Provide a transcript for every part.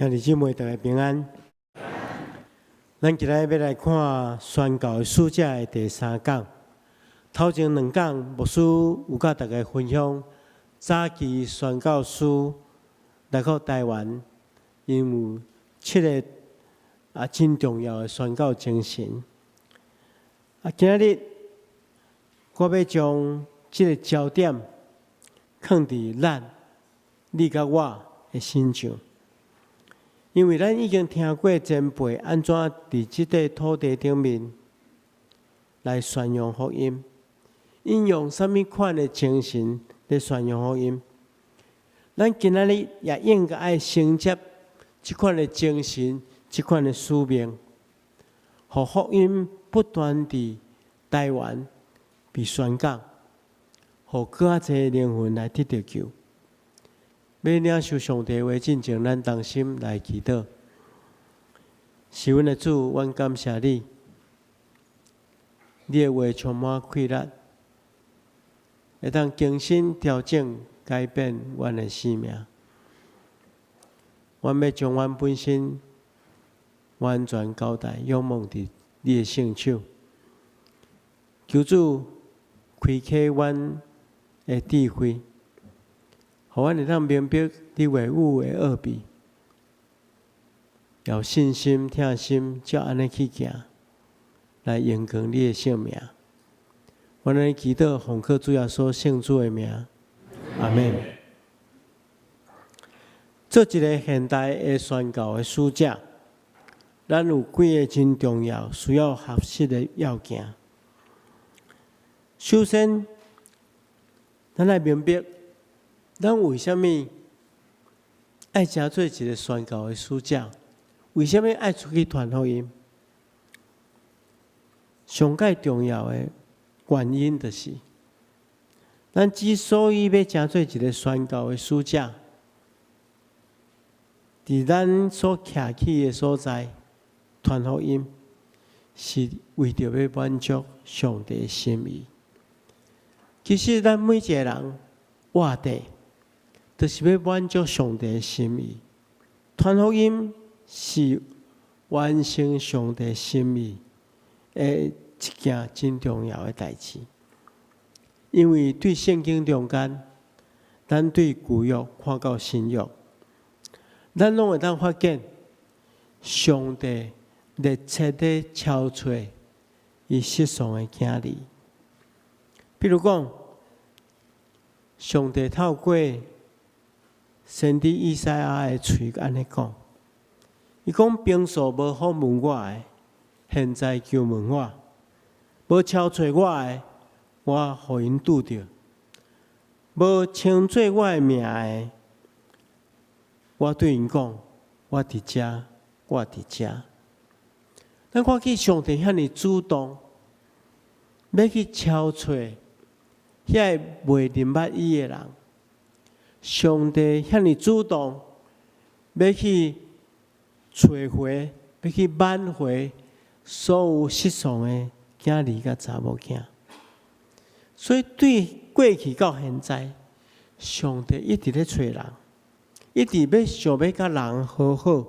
兄弟姊妹，大家平安。咱今日欲來看宣教的使者的第三講。頭前兩講，牧師有佮大家分享早期宣教師來到台灣，𪜶有七个真重要的宣教精神。今仔日我欲將這个焦點放佇咱、你佮我的身上。因為咱已經聽過前輩按怎佇這塊土地頂面來宣揚福音，𪜶用啥物款的精神咧宣揚福音。咱今仔日也應該愛承接這款的精神，這款的使命，予福音不斷佇台灣被宣講，予閣較濟靈魂來得著救。欲領受上帝話進前，咱同心來祈禱。是阮的主，阮感謝你，你的話充滿氣力，會當更新、調整、改變阮的生命。阮欲將阮本身完全交代、仰望佇你的聖手。求主開啟阮的智慧，予阮會當明白你話語的奧秘，有信心、疼心，照按呢去行，來榮光你的聖名。阮按呢祈禱，奉靠主耶穌聖子的名，阿們。做一个現代的宣教的使者，咱有幾个真重要需要學習的要件。首先，咱愛明白，咱為啥物愛成做一个宣教的使者？為啥物愛出去傳福音？上蓋重要的原因就是，咱之所以欲成做一个宣教的使者，佇咱所徛起的所在傳福音，是為著欲滿足上帝的心意。其實，咱每一个人活著，就是欲滿足上帝的心意。傳福音是完成上帝心意的一件真重要的代誌。因為對聖經中間，咱對舊約看到新約，咱攏會當發現上帝熱切咧召找伊失喪的囝兒。比如講，上帝透過先知以賽亞的喙按呢講，伊講平素無訪問我的，現在求問我；無敲揣我的，我予𪜶拄著；無稱做我的名的，我對𪜶講，我佇遮，我佇遮。咱看見上帝遐爾主動，欲去敲揣遐个未認捌伊的人。上帝遐爾主動，欲去揣回，欲去挽回所有失喪的囝兒佮查某囝。所以對過去到現在，上帝一直咧揣人，一直欲想欲佮人和好，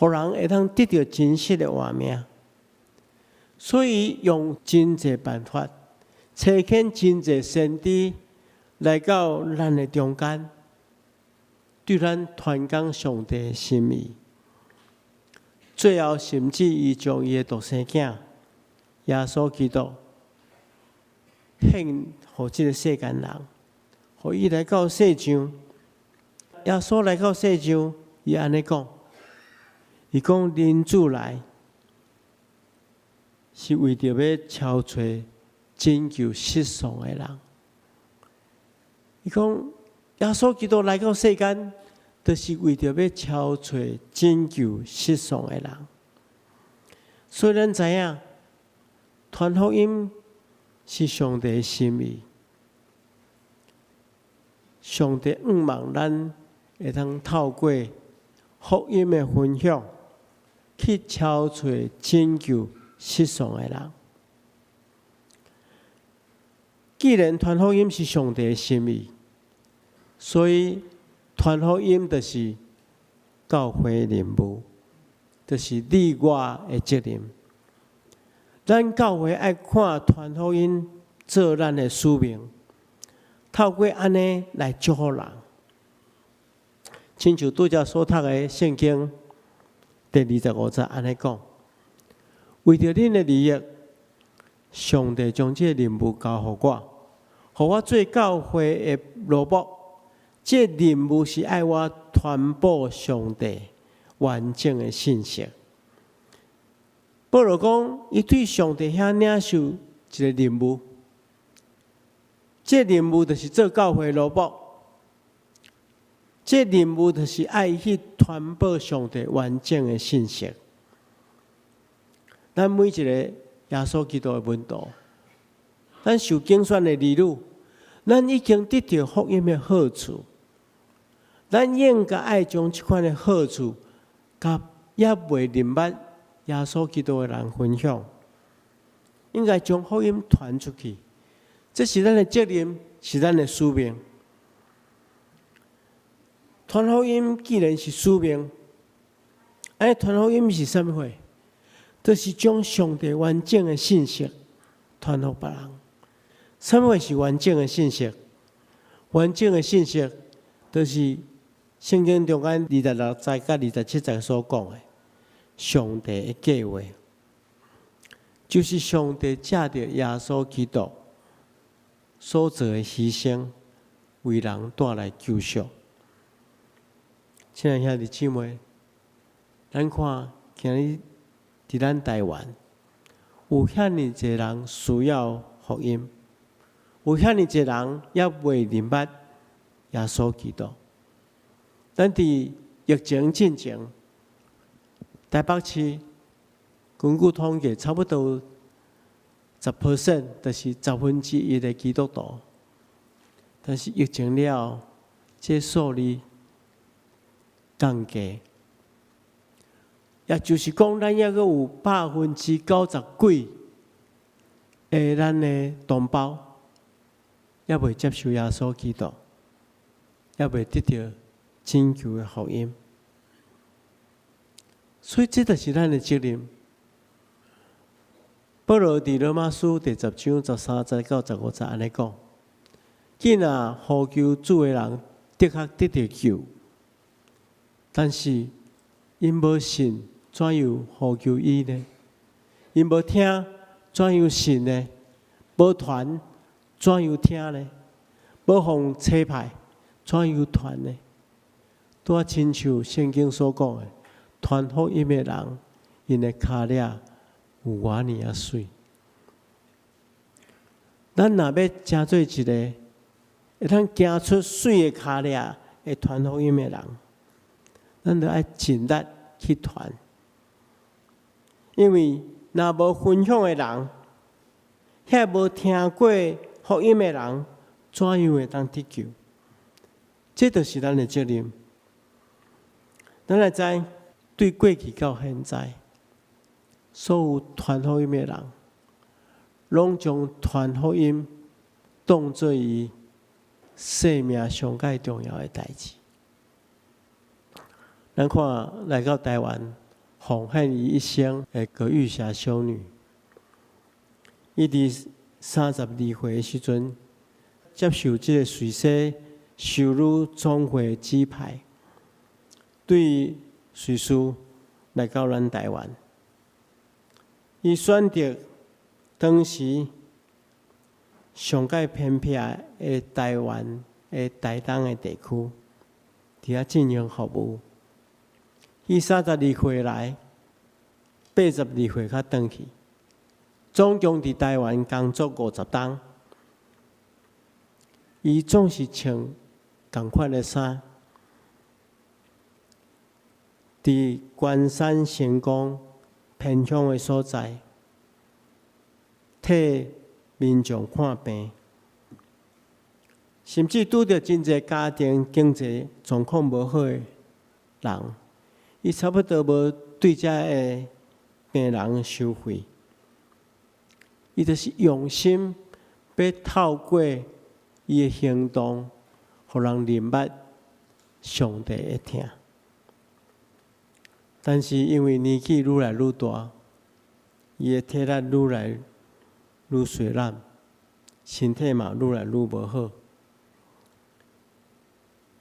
予人會當得著真實的活命。所以用真濟辦法，差遣真濟先知來到咱的中間，對咱傳講上帝的心意。最後，甚至伊將伊的獨生囝耶穌基督獻予這个世間人，予伊來到世上。耶穌來到世上，伊按呢講：伊講人子來，是為著欲召揣拯救失喪的人。伊講耶穌基督來到世間，就是為著欲召揣拯救失喪的人。所以咱知影，傳福音是上帝的心意。上帝向望咱會當透過福音的分享，去召揣拯救失喪的人。既然傳福音是上帝的心意，所以傳福音就是教會任務，就是你我的責任。咱教會愛看傳福音做咱的使命，透過按呢來祝福人。親像拄才所讀的聖經第25節按呢講，為著恁的利益，上帝將這个任務交予我，予我做教會的奴僕。這個任務是愛我傳播上帝完整的信息。保羅講，伊對上帝遐領受一個任務，這個任務就是做教會奴僕。這個任務就是愛去傳播上帝完整的信息。咱每一個耶穌基督的門徒，咱受揀選的兒女，咱已經得著福音的好處，咱應該愛將這款的好處，佮猶未認捌耶穌基督的人分享，應該將福音傳出去，這是咱的責任，是咱的使命。傳福音既然是使命，按呢傳福音是啥物貨？就是將上帝完整的信息傳予別人。啥物貨是完整的信息？完整的信息，就是聖經中間26節佮27節所講的，上帝的計劃，就是上帝藉著耶穌基督所做的犧牲，為人帶來救贖。親愛兄弟姊妹，咱看今日佇咱台灣有遐爾濟人需要福音，有遐爾濟人猶未認捌耶穌基督。咱佇疫情進前，台北市根據統計，差不多10%，就是1/10的基督徒。但是疫情了後，這數字降低，也就是講，咱猶閣有90幾%的咱的同胞，猶未接受耶穌基督，猶未得著拯救的福音。所以，這就是咱的責任。保羅佇羅馬書第10章13節到15節按呢講：既若呼求主的人的確得著救，但是𪜶無信，怎樣呼求伊呢？𪜶無聽，怎樣信呢？無傳，怎樣聽呢？無予差派，怎樣傳呢？拄仔親像聖經所講的，傳福音的人，𪜶的跤領有偌爾仔媠。咱若欲成做一個會當行出媠的跤領的傳福音的人，咱著愛盡力去傳。因為若無分享的人，遐無聽過福音的人，怎樣會當得救？這就是咱的責任。咱來知，對過去到現在，所有傳福音的人，攏將傳福音當做伊生命上蓋重要的代誌。咱看來到台灣，奉獻伊一生的葛玉霞修女，伊佇32歲的時陣，接受這個瑞士修女總會指派，對瑞士來到咱台灣。伊選擇當時上蓋偏僻的台灣的台東的地區，佇遐進行服務。伊32歲來，82歲才轉去，總共佇台灣工作50冬。伊總是穿仝款的衫，佇關山成功偏鄉的所在，替民眾看病，甚至拄著真濟家庭經濟狀況無好的人，伊差不多無對遮的病人收費。伊就是用心欲透過伊的行動，予人認捌上帝的疼。但是因為年紀愈來愈大，伊的體力愈來愈衰懶，身體嘛愈來愈無好。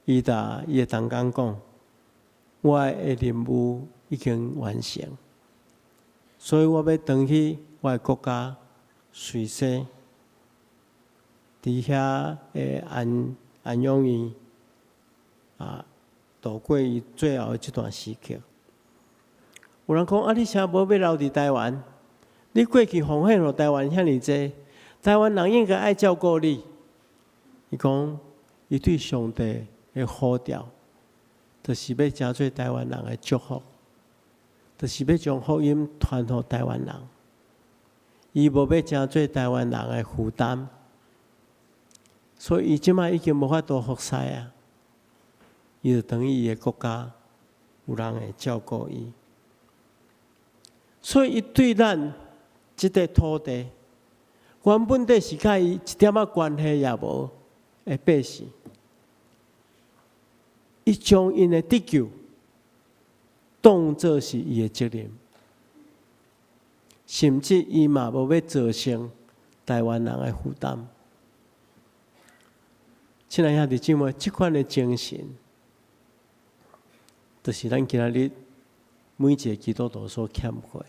伊共伊的同工講：我的任務已經完成，所以我欲轉去我的國家瑞士，佇遐的安養院啊，度過伊最後的這段時刻。有人講啊，你啥無欲留佇台灣？你過去奉獻予台灣遐爾濟，台灣人應該愛照顧你。伊講，伊對上帝的呼召，就是欲成做台灣人的祝福，就是欲將福音傳予台灣人。伊無欲成做台灣人的負擔，所以伊這擺已經無法度服侍啊。伊就轉去伊的國家，有人會照顧伊。所以伊對咱這塊土地，原本底是佮伊一點仔關係也無的百姓，伊將𪜶的得救當做是伊的責任，甚至伊嘛無欲造成台灣人的負擔。親愛兄弟姊妹，這款的精神，就是咱今仔日每一個基督徒所欠缺的。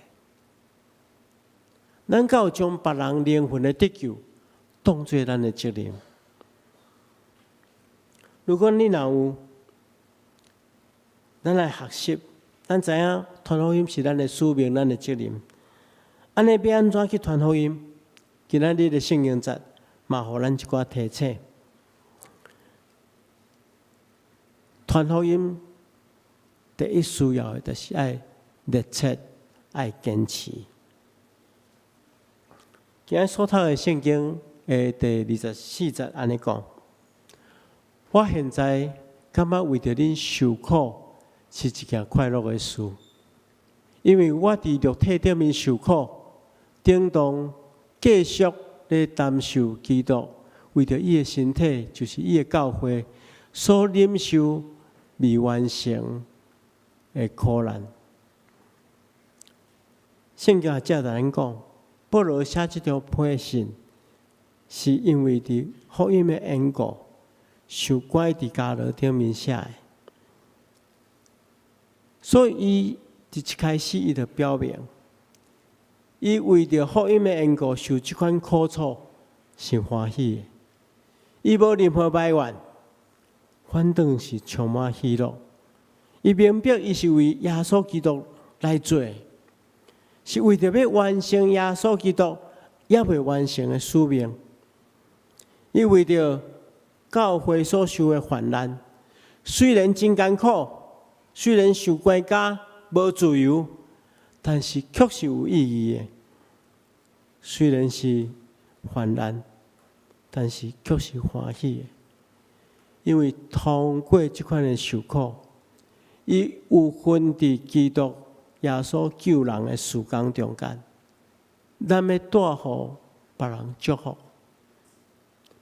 咱敢有將別人靈魂的得救當做咱的責任？如果你若有，咱來學習，咱知影傳福音是咱的使命，咱的責任。按呢欲按怎去傳福音？今仔日的聖經節嘛，予咱一寡提醒。傳福音第一需要的，就是愛熱切、愛堅持。今日所讀的聖經的第24節按呢講：我現在感覺為著恁受苦是一件快樂的事，因為我佇肉體頂面受苦，等同繼續咧擔受基督為著伊的身體，就是伊的教會所忍受未完成的苦難。聖經學者共咱講，保羅寫這張批信，是因為佇福音的緣故，受關佇監牢頂面寫的。所以，伊佇一開始，伊就表明，伊為著福音的緣故受這款苦楚是歡喜的。伊無任何埋怨，反倒是充滿喜樂。伊明白，伊是為耶穌基督來做。是為著欲完成耶穌基督猶未完成的使命，伊為著教會所受的患難，雖然真艱苦，雖然受關監無自由，但是卻是有意義的。雖然是患難，但是卻是歡喜的，因為通過這款的受苦，伊有份佇基督耶穌救人的事工中間，咱欲帶予別人祝福，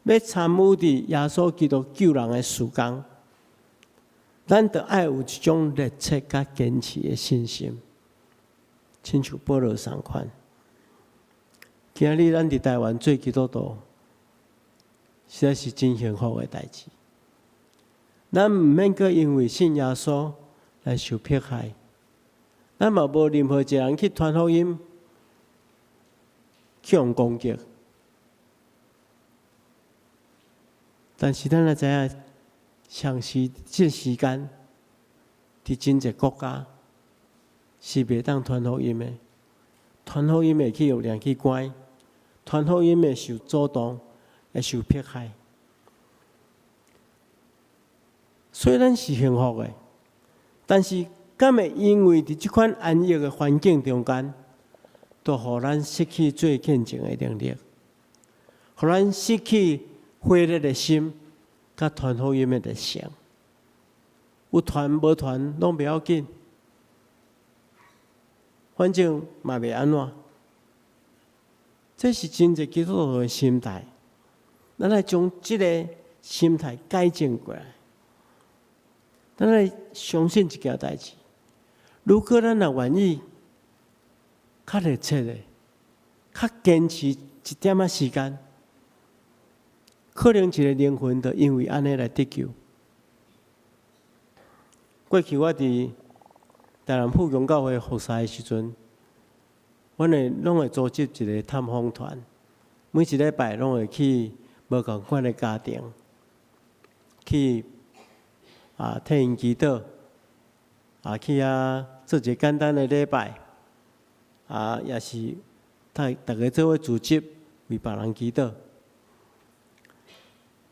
欲參與佇耶穌基督救人的事工，咱著愛有一種熱切佮堅持的信心，親像保羅仝款。今仔日咱佇台灣做基督徒，實在是真幸福的代誌。咱毋免閣因為信耶穌來受迫害。咱嘛無任何一個人去傳福音，去予攻擊。但是咱也知影，像是這時間，佇真濟國家是袂當傳福音的，傳福音會去予掠去關，傳福音會受阻擋，會受迫害。所以咱是幸福的，但是。敢會因為佇這款安逸的環境中間，就予咱失去做見證的能力，予咱失去火熱的心，佮傳福音的熱誠。有傳無傳攏袂要緊，反正嘛袂按怎。這是真濟基督徒的心態，咱愛將這个心態改正過來。咱愛相信一件代誌。如果咱若願意較熱切的，較堅持一點仔時間，可能一個靈魂就因為按呢來得救。過去我佇台南富強教會服侍的時陣，阮會攏會組織一個探訪團，每一禮拜攏會去無仝款的家庭，去替𪜶祈禱，去遐做一個簡單的禮拜，也是帶逐家做伙組織為別人祈禱。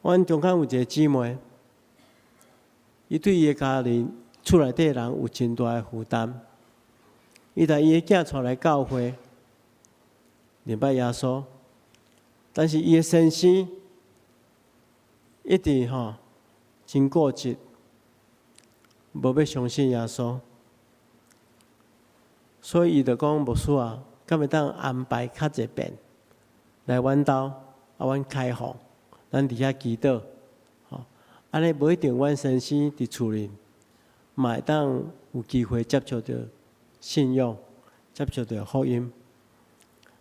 阮中間有一個姊妹，伊對伊的家裡厝內底人有真大的負擔。伊共伊的囝帶來教會，認捌耶穌，但是伊的先生一直吼真固執，無欲相信耶穌，所以伊就講，牧師啊，敢會當安排較濟遍來阮兜，阮開放，咱佇遐祈禱，吼，按呢無一定阮先生佇厝裡，嘛會當有機會接觸著信仰，接觸著福音。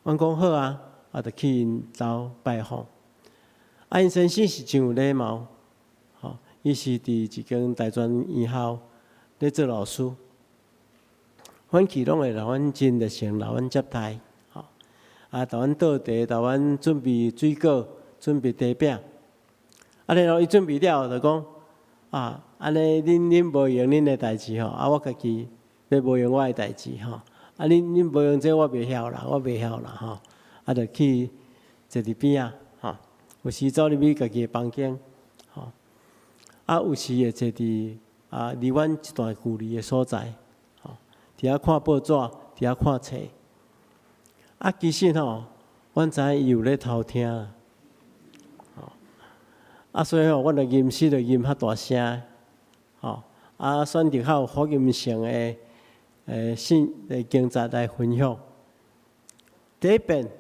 阮講好啊，就去𪜶兜拜訪。𪜶先生是真有禮貌，吼，伊是佇一間大專院校咧做老師。阮去攏會予阮真熱誠，予阮接待，吼，替阮倒茶，替阮準備水果，準備茶餅。然後伊準備了後就講，按呢恁無閒恁的代誌吼，我家己欲無閒我的代誌吼。恁無閒這我袂曉啦，我袂曉啦吼。就去坐佇邊仔，吼。有時走入去家己的房間，吼。有時會坐佇離阮一段距離的所在，吼，佇遐看報紙，佇遐看冊。其實吼，阮知影伊有咧偷聽，吼。所以吼，阮就吟詩就吟較大聲，吼。選擇較有福音性的信的經節來分享。第一遍，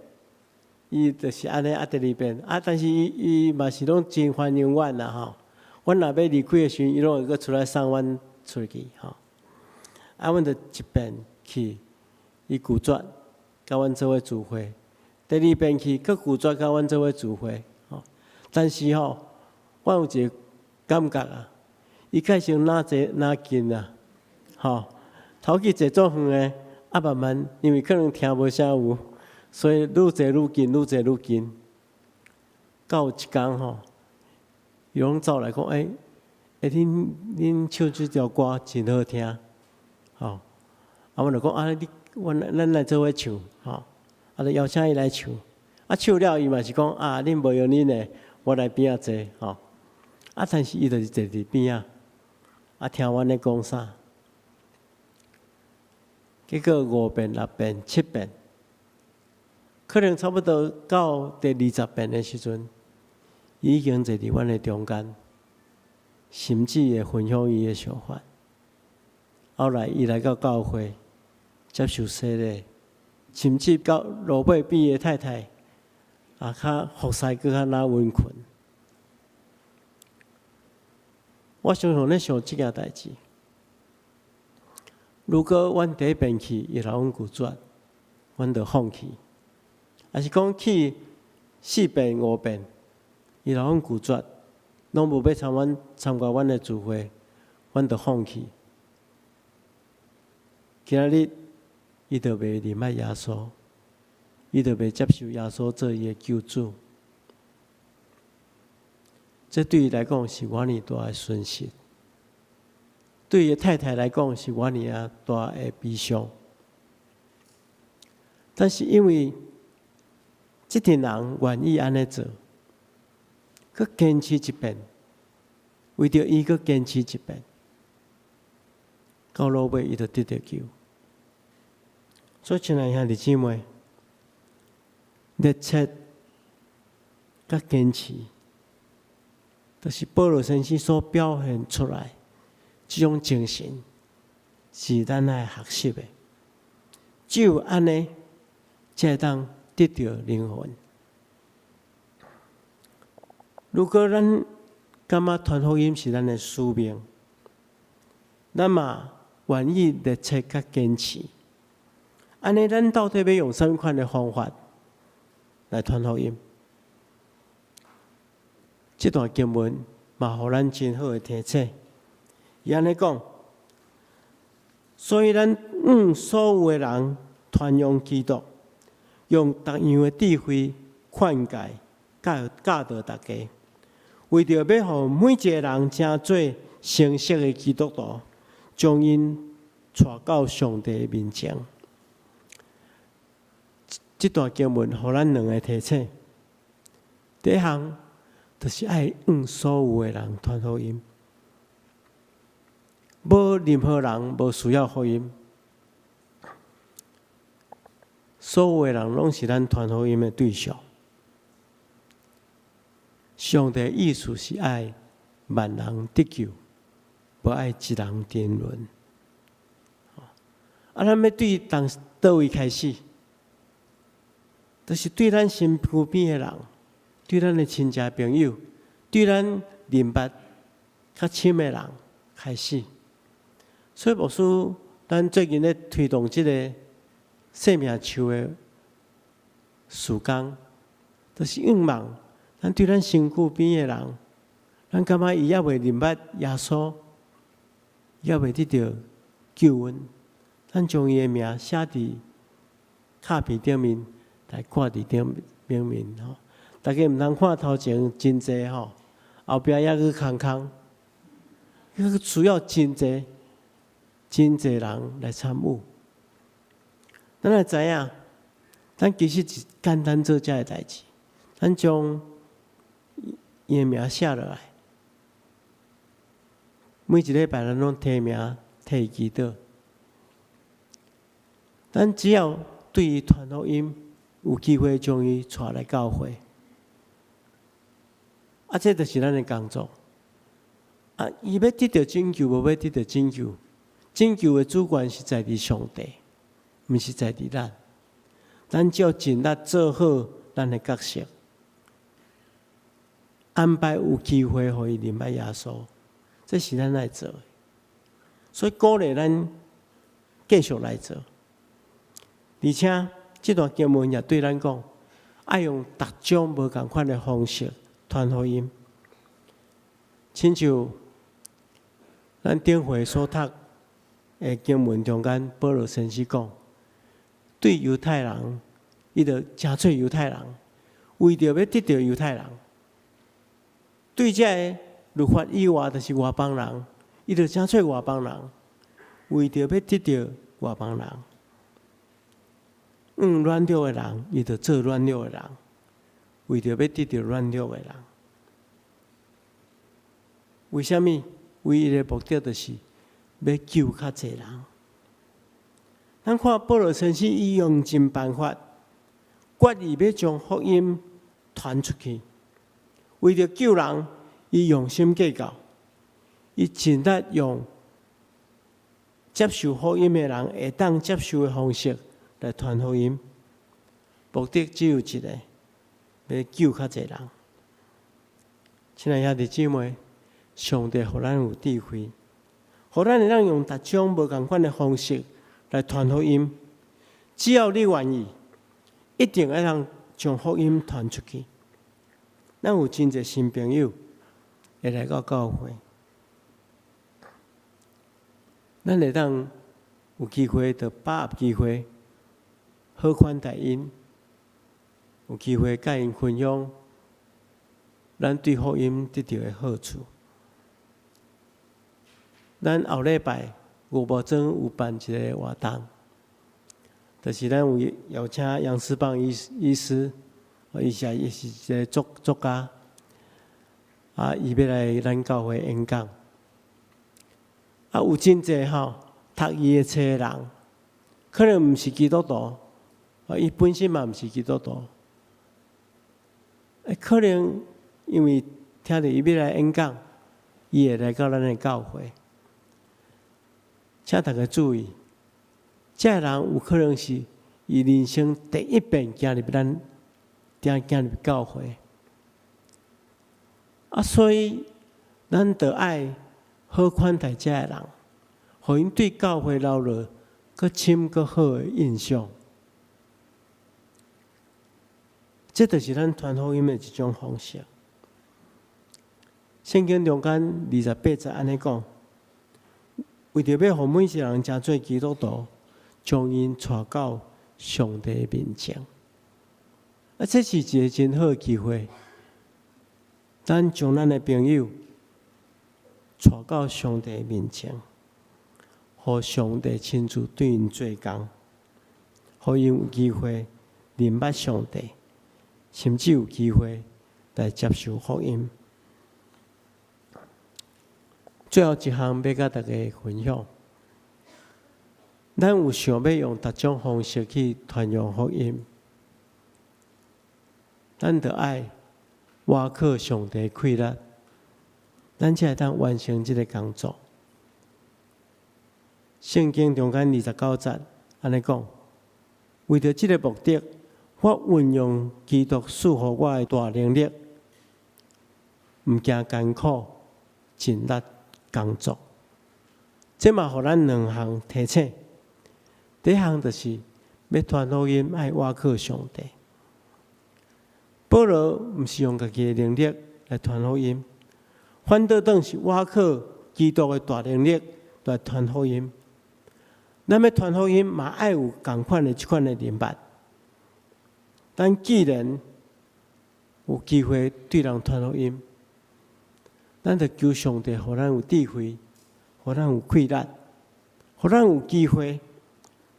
伊就是按呢，第二遍，但是伊伊嘛是攏真歡迎阮啦吼。阮若欲離開的時陣，伊攏會閣出來送阮出去吼。阮就一遍去，伊拒絕佮阮做伙聚會；第二遍去，閣拒絕佮阮做伙聚會吼。但是吼，我有一個感覺啊，伊開始若坐若近啊，吼，頭去坐足遠的，慢慢因為可能聽無啥有，所以愈坐愈近，愈坐愈近。到有一工吼，伊攏走來講，欸，恁唱這條歌真好聽，吼。阮就講，你，阮來做伙唱，吼。就邀請伊來唱。唱了伊嘛是講，恁無閒恁的，我來邊仔坐，吼。但是伊就是坐佇邊仔，聽阮咧講啥。結果五遍、六遍、七遍，可能差不多到第20遍的時陣，伊已經坐佇阮的中間，甚至會分享伊的想法。後來伊來到教會接受洗禮，甚至到落尾比伊的太太較服侍閣較若殷勤。我常常咧想這件代誌。如果阮第一遍去，伊予阮拒絕，阮就放棄；抑是講去四遍五遍，伊予阮拒絕，攏無欲參阮參加阮的聚會，阮就放棄。今仔日，伊就袂認捌耶穌，伊就袂接受耶穌做伊的救主。這對伊來講是偌爾大的損失，對伊的太太來講是偌爾大的悲傷。但是因為這群人願意按呢做，閣堅持一遍，為著伊閣堅持一遍，到落尾伊就得著救。所以，親愛兄弟姊妹，熱切佮堅持，就是保祿先生所表現出來這種精神，是咱愛學習的。只有按呢，才會當得著靈魂。如果咱感覺傳福音是咱的使命，咱嘛願意熱切佮堅持。按呢，咱到底欲用啥物款的方法來傳福音？這段經文嘛，予咱真好的提醒。伊按呢講，所以咱向所有的人傳揚基督，用各樣的智慧勸誡、教教導大家，為著欲予每一个人成做成熟的基督徒，將𪜶帶到上帝面前。這段經文予咱兩个提醒。第一項，就是愛向所有的人傳福音，無任何人無需要福音，所有的人攏是咱傳福音的對象。上帝意思是愛萬人得救，無愛一人沉淪。啊，咱欲對佗佗位開始？就是對咱身軀邊的人，對咱的親戚朋友，對咱認捌較深的人開始。所以牧師，咱最近咧推動這个生命樹的事工，就是向望咱對咱身軀邊的人，咱感覺伊猶未認捌耶穌，猶未得著救恩，咱將伊的名寫佇卡片頂面，來掛佇頂頂面吼。大家毋通看頭前真濟吼，後壁猶閣空空，需要真濟真濟人來參與。咱會知影，咱其實是簡單做這个代誌，咱將伊的名寫落來，每一禮拜咱攏提名替伊祈禱。咱只要對伊傳福音，有機會將伊帶來教會，啊，這就是咱的工作。啊，伊欲得著拯救，無欲得著拯救，拯救的主權是在佇上帝，毋是在佇咱。咱只要盡力做好咱的角色，安排有機會予伊認捌耶穌，這是咱愛做的。所以鼓勵咱繼續來做，而且這段經文也對咱講，愛用逐種無仝款的方式傳福音。親像咱頂回所讀的經文中間，保羅先生講，對猶太人，伊就成做猶太人，為著欲得著猶太人；對這个律法以外，就是外邦人，伊就成做外邦人，為著欲得著外邦人。向軟弱的人，伊就做軟弱的人，為著欲得著軟弱的人。為啥物？唯一的目的就是欲救較濟人。咱看保羅先生，伊用盡辦法，決意欲將福音傳出去，為著救人，伊用心計較，伊盡力用接受福音的人會當接受的方式來傳福音，目的只有一個，欲救較濟人。親愛兄弟姊妹，上帝予咱有智慧，予咱會當用逐種無仝款的方式來傳福音。只要你願意，一定會當將福音傳出去。咱有真濟新朋友會來到教會，咱會當有機會，就把握機會，好款待𪜶，有機會佮𪜶分享咱對福音得著的好處。咱後禮拜五無莊有辦一个活動，就是咱有邀請楊思邦醫醫師，伊是伊是一个作作家，啊，伊欲來咱教會演講。啊，有真濟吼讀伊的冊的人，可能毋是基督徒，啊，伊本身嘛毋是基督徒，欸，可能因為聽著伊欲來演講，伊會來到咱的教會。請大家注意，這个人有可能是伊人生第一遍行入咱，行行入教會。啊，所以咱著愛好款待這个人，予𪜶對教會留落閣深閣好的印象。這就是咱傳福音的一種方式。聖經中間28節按呢講，為著欲予每一個人成做基督徒，將𪜶帶到上帝面前。啊，這是一個真好的機會，咱將咱的朋友帶到上帝面前，予上帝親自對𪜶做工，予𪜶有機會認捌上帝，甚至有機會來接受福音。最後一項欲佮大家分享，咱有想欲用逐種方式去傳揚福音，咱著愛倚靠上帝氣力，咱才會當完成這个工作。聖經中間29節按呢講，為著這个目的，我運用基督賜予我的大能力，毋驚艱苦，盡力工作。這嘛予咱兩項提醒。第一項就是欲傳福音，愛倚靠上帝。保羅毋是用家己的能力來傳福音，反倒轉是倚靠基督的大能力來傳福音。咱欲傳福音，嘛愛有仝款的這款的認捌。咱既然有機會對人傳福音，咱就求上帝，予咱有智慧，予咱有氣力，予咱有機會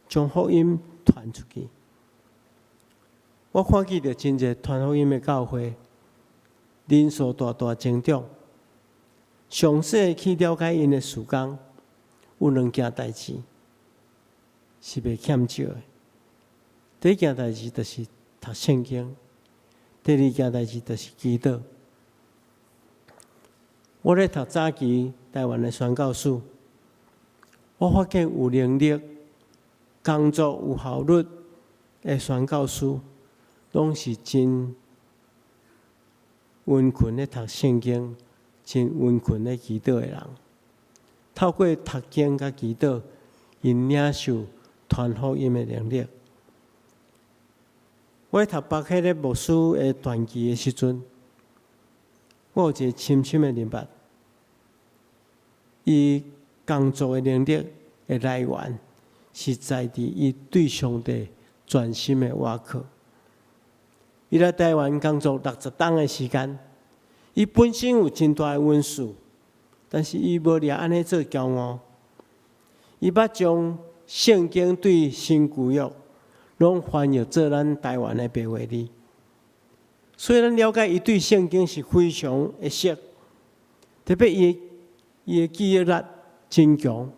將福音傳出去。我看見著真濟傳福音的教會，人數大大增長。詳細去了解𪜶的事工，有兩件代誌是袂欠少的。第一件代誌就是讀聖經，第二件代誌就是祈禱。我咧讀早期台灣的宣教書，我發現有能力、工作有效率的宣教師，攏是真殷勤咧讀聖經、真殷勤咧祈禱的人。透過讀經佮祈禱，𪜶領受傳福音的能力。我咧讀巴克禮牧師的傳記的時陣，我有一个深深的明白，伊工作的能力的來源，是在佇伊對上帝全心的倚靠。伊來台灣工作60冬的時間，伊本身有真大的恩賜，但是伊無掠按呢做驕傲。伊捌將聖經對新舊約攏翻譯做咱台灣的白話字，所以咱了解伊對聖經是非常的熟，特別伊的記憶力真強。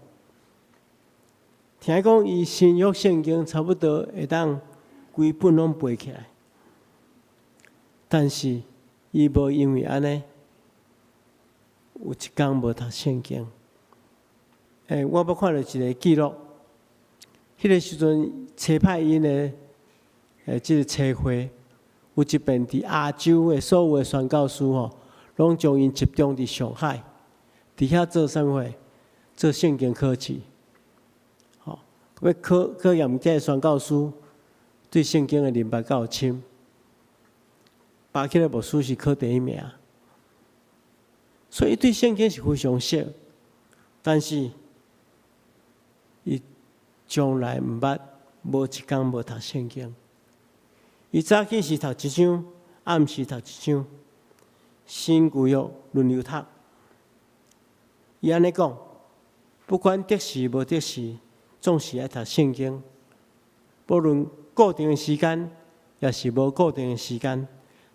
聽講伊新約聖經差不多會當規本攏背起來，但是伊無因為按呢，有一工無讀聖經。我捌看著一个記錄，彼个時陣差派𪜶的這个差會，有一遍佇亞洲的所有的宣教師吼，攏將𪜶集中佇上海，佇遐做啥物貨？做聖經考試，吼，欲考考驗這个宣教師對聖經的認捌夠深。巴克禮牧師是考第一名，所以對聖經是非常熟，但是伊從來毋捌無一工無讀聖經。伊早起時讀一章，暗時讀一章，新舊約輪流讀。伊按呢講，不管得時無得時，總是愛讀聖經。無論固定的時間，抑是無固定的時間，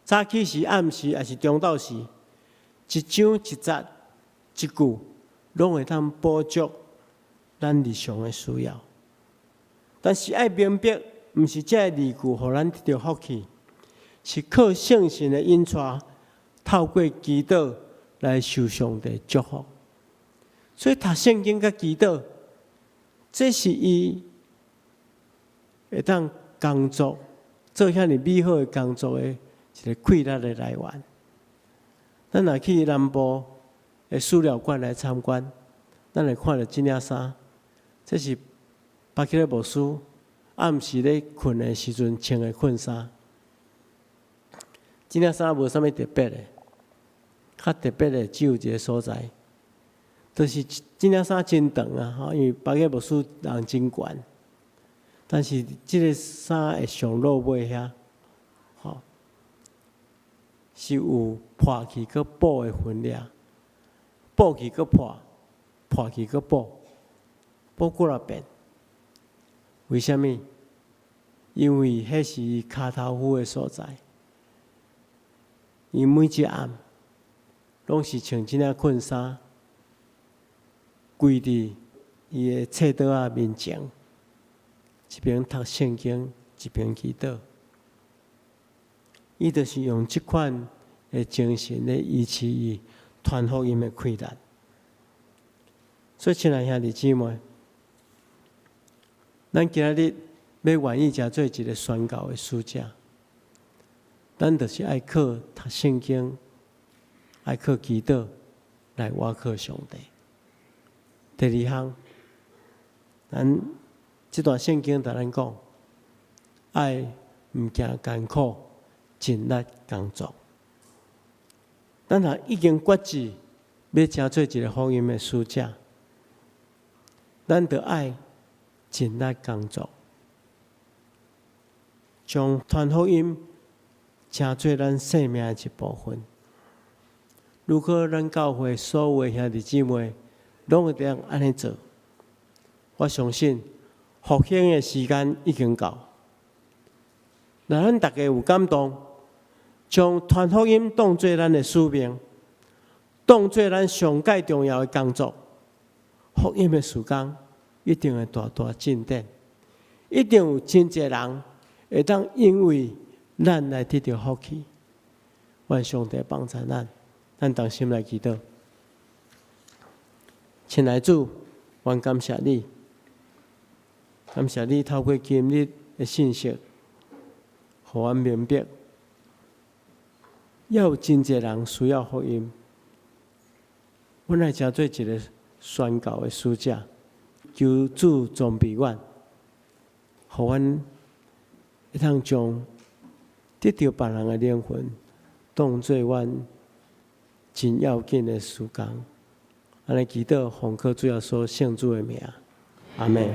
早起時、暗時，抑是中晝時，一章一節一句，攏會當補足咱日常的需要。但是愛明白，毋是這个字句予咱得著福氣，是靠聖神的引帶，透過祈禱來受上帝祝福。所以讀聖經佮祈禱，這是伊會當工作做遐爾美好的工作的一个氣力的來源。咱若去南部的史料館來參觀，咱會看著這領衫。這是巴克勒牧師暗時咧睏的時陣穿的睏衫。這領衫無啥物特別的，較特別的只有一个所在，就是這領衫真長啊！吼，因為巴克牧師人真懸，但是這个衫的上落尾遐，吼，是有破去閣補的痕跡，補去閣破，破去閣補，補幾若遍。為啥物？因為彼是伊跤頭趺的所在。伊每一暗攏是穿這領睏衫，跪佇伊的冊桌仔面前，一邊讀聖經，一邊祈禱。伊就是用這款的精神咧維持伊傳福音的氣力。所以，親愛兄弟姊妹，咱今仔日欲願意成做一个宣教的使者，咱就是愛靠讀聖經，愛靠祈禱來倚靠上帝。第二項，咱這段聖經共咱講，愛毋驚艱苦，盡力工作。咱若已經決志欲成做一个福音的使者，咱就愛盡力工作，將傳福音成做咱生命的一部分。如果咱教會所有的兄弟姊妹攏會當按呢做，我相信復興的時間已經到。若咱逐家有感動，將傳福音當做咱的使命，當做咱上蓋重要的工作，福音的事工一定會大大進展，一定有真濟人會當因為咱來得著福氣。願上帝幫助咱，咱同心來祈禱。親愛主，阮感謝你，感謝你透過今日的信息，予阮明白，猶有真濟人需要福音。阮來成做一个宣教的使者，求主裝備阮，予阮會當將得著別人的靈魂，當做阮真要緊的事工。按呢祈禱，奉靠主耶穌聖子的名，阿門。